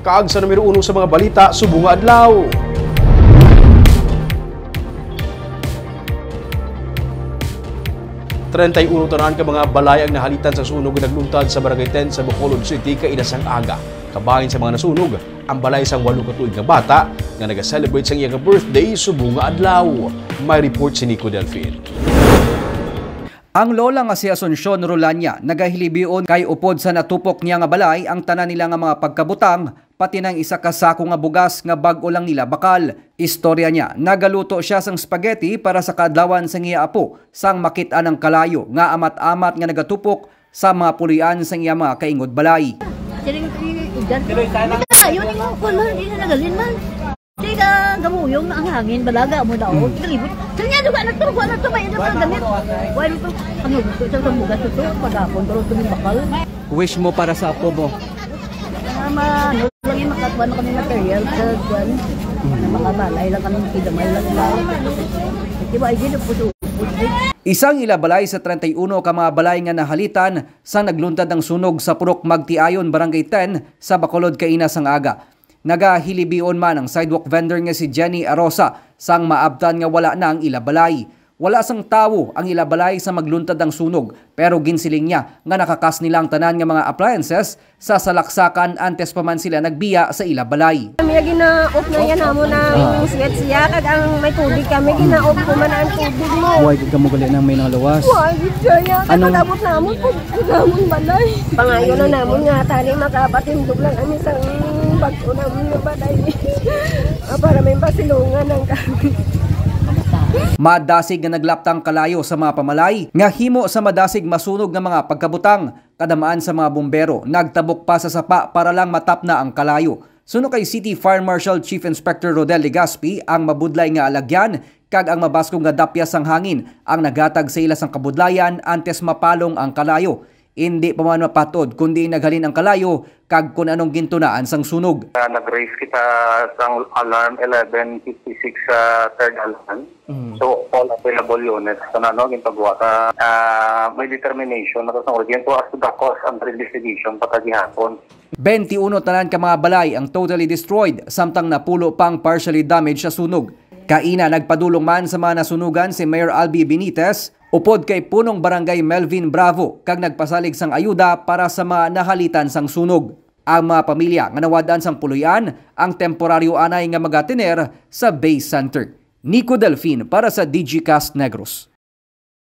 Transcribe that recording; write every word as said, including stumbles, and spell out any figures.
Kag sa numero uno sa mga balita subong nga adlaw. Treinta y uno tanan ka mga balay ang nahalitan sa sunog nga nagluntad sa Barangay ten sa Bacolod City kaina sang aga. Kabahin sa mga nasunog, ang balay sang walo ka tuig nga bata nga naga-celebrate sang iya nga birthday subong nga adlaw. May report si Nico Delfin. Ang lola nga si Asuncion Rolania nagahilibion kay upod sa natupok niya nga balay ang tanan nila nga mga pagkabutang, pati nang isa ka sako nga bugas nga bag-o lang nila bakal. Istorya niya, nagaluto siya sang spaghetti para sa kaadlawan sang iya apo sang makit-an ang kalayo nga amat-amat nga nagatupok sa mga puloy-an sang iya mga kaingod balay. Siling ko yung edad. Hindi na kayo, hindi mo, wala, hindi na nagalin man. Hindi ka gamuyong na ang hangin, balaga mo daw. Hmm. Kalibot. Siling niya, duga na to, duga na to, may edad na gamit. Why mo to? Ano, gusto siya sa bugas ito, pagkapon, pero ito yung bakal. Wish mo para sa apo mo? Ah, ma-, ano lang yung makakuha na kami material sa kuwan. Hmm. Makabalay lang kami, kigamay lang lang. Di ba, ay, di na puso. Isang ila balay sa treinta y uno ka mga balay nga nahalitan sa nagluntad ang sunog sa Purok Magtiayon, Barangay ten, sa Bacolod kaina sang aga. Nagahilibion man ang sidewalk vendor nga si Jenny Arosa sang maabtan nga wala na ang ila balay. Wala sang tawo ang ila balay sa magluntad ang sunog, pero ginsiling niya nga nakakas nila ang tanan nga mga appliances sa salaksakan antes pa man sila nagbiya sa ila balay. Kami gina-off na yan namon ang switch siya, kag ang may tubig kami, gina-off ko man ang tubig mo. Why gid kamo gali nang may nangalawas? Why gid siya? Anong pag-abot namon, pag namon balay. Pangayo na namon nga tani makapatindog lang kami sa bag-o namon nga balay. Ah, para may pasilungan ang kami. Madasig nga naglaptang kalayo sa mga pamalay nga himo sa madasig masunog nga mga pagkabutang. Kadamaan sa mga bumbero, nagtabok pa sa sapa para lang matapna ang kalayo. Suno kay City Fire Marshal Chief Inspector Rodel Legaspi, ang mabudlay nga alagyan kag ang mabaskog nga dapyas sang hangin ang naghatag sa ila sang kabudlayan antes mapalong ang kalayo. Indi pa man mapat-od kon diin naghalin ang kalayo kag kon anong gintunaan sang sunog. Ah, nag-raise kita sang alarm eleven fifty-six sa third alarm. Mm. So, all available units na, no, ginpagawa. Ah, may determination na sa urgent as to the cause and investigation pa ta gihapon. Twenty-uno tanan ka mga balay ang totally destroyed, samtang napulo pang partially damaged sa sunog. Kaina, nagpadulong man sa mga nasunugan si Mayor Albi Benitez, upod kay Punong Barangay Melvin Bravo, kag nagpasalig sang ayuda para sa mga nahalitan sang sunog. Ang mga pamilya nga nawad-an sang puloy-an ang temporaryo anay nga magatener sa Base Center. Nico Delfin para sa Digicast Negros.